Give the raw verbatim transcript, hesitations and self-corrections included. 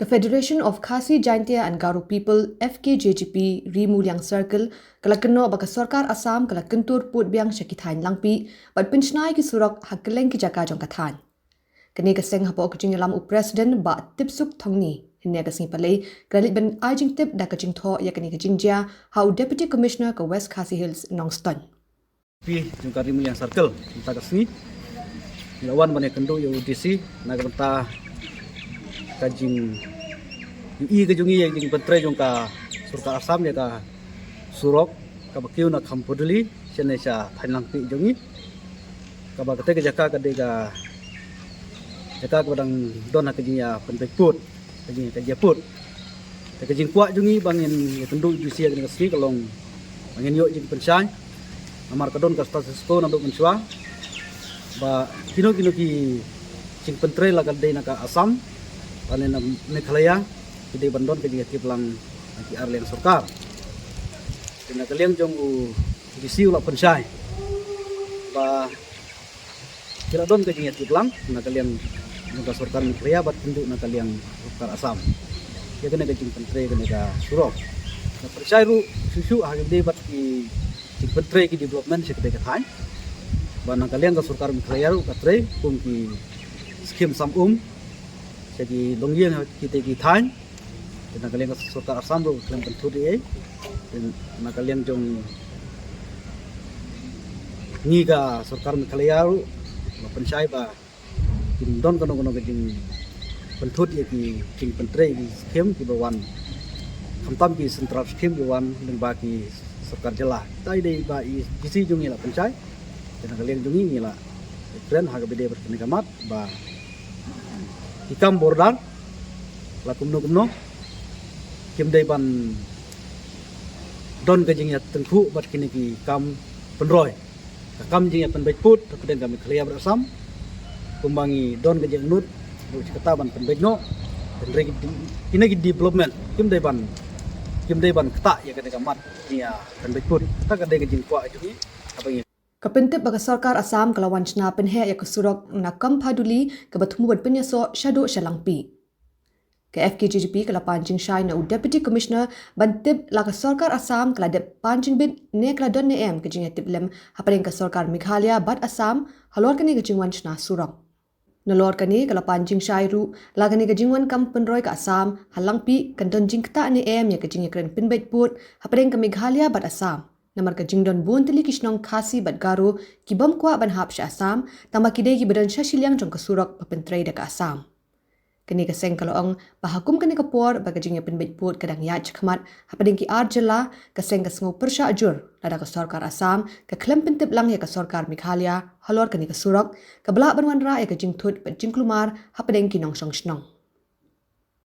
Ka Federation of Khasi Jaintia and Garo People, F K J G P, Ri Muliang Circle, ka la kynnoh ba ka sorkar Assam ka la kyntur pud biang sha ki thaiñ Langpih bad pynshna ïa ki surok ha kylleng ki jaka jong ka thaiñ. Kane ka seng hapoh ka jingïalam u President Bah Tipsuk Thongni, hynne ka sngi Palei, ka la leit ban ai jingtip da ka jingthoh ïa kane ka jingjia ha u Deputy Commissioner ka West Khasi Hills, Nongstoiñ. Pi jong ka Ri Muliang Circle mynta ka sngi ngi la wan ban ïakynduh ïa u D C na ka bynta ka jing ïohi ka jong ngi ïa ka jingpyntrei jong ka sorkar Assam ïa ka surok kaba kiew na Khampaduli shane sha thaiñ Langpih jong ngi, kaba kata ka jaka ka dei ka jaka kaba dang don ha ka jingïapynbeit pud, ka jing ka jia pud. Te ka jingkwah jong ngi ba ngin ïakynduh ïa u D C ha kane ka sngi ka long ba ngin ïoh jingpynshai. Namar ka don ka status quo naduh mynshuwa ba kino kino ki jingpyntrei la ka dei na ka Assam bad na Meghalaya ki dei ban don ka jingïatiplang na ki ar liang sorkar. Te na ka liang jong u D C u la pynshai ba ki la don ka jingïatiplang na ka liang jong ka sorkar Meghalaya bad kumjuh na ka liang sorkar Assam ïa kane ka jingpyntrei kane ka surok. Nga pynshai ruh shuh shuh ha kaba ïadei bad ki jingpyntrei ki development sha kata ka thaiñ ba na ka liang ka sorkar Meghalaya ruh ka trei kum ki skim sam um sha ki longïing ha kita ki thaiñ. Te na ka liang ka sorkar Assam ruh ka khlem pynthut ei ei. Te na ka liang jong ngi ka sorkar Meghalaya ruh nga pynshai ba kim don kano kano ka jingpynthut ïa ki jingpyntrei ki skim kiba wan, khamtam ki central skim kiba wan lyngba ki sorkar jylla. Te dei ba i D C jong ngi la pynshai. Te na ka liang jong ngi ngi la kren ha kaba ïadei bad kane ka mat ba ki kam border la kumno kumno kim dei ban don ka jingïatyngkhuh bad kine ki kam pynroi, ka kam jingïapynbeit pud hapdeng ka Meghalaya bad Assam. Kumba ngi don ka jingangnud ruh shi katta ban pynbeit noh, hynrei kine ki development kim dei ban, kim dei ban ktah ïa kane ka mat jingïapynbeit pud. Kata ka dei ka jingkwah jong ngi haba ngi Ka pyntip ba ka sorkar Assam ka la wan shna pynheh ïa ka surok na Khampaduli kaba thmu ban pynïasoh shaduh sha Langpih. Ka F K J G P ka la pan jingshai na u Deputy Commissioner ban tip la ka sorkar Assam ka la dep pan jingbit ne ka la don ne em ka jingïatiplem hapdeng ka sorkar Meghalaya bad Assam halor kane ka jingwan shna surok. Nalor kane ka la pan jingshai ruh la kane ka jingwan kam pynroi ka Assam ha Langpih kan don jingktah ne em ïa ka jingïakren pynbeit pud hapdeng ka Meghalaya bad Assam. Namar ka jingdon bun tylli ki shnong Khasi bad Garo ki bym kwah ban hap sha Assam, tangba ki dei kiba don sha shiliang jong ka surok ba pyntrei da ka Assam. Kane ka seng ka la ong ba ha kum kane ka por ba ka jingïapynbeit pud ka dang ïaid shakhmat hapdeng ki ar jylla, ka seng ka sngew pyrshah jur lada ka sorkar Assam ka khlem pyntip lang ïa ka sorkar Meghalaya halor kane ka surok kaba lah ban wanrah ïa ka jingthut bad jingkulmar hapdeng ki nongshong shnong.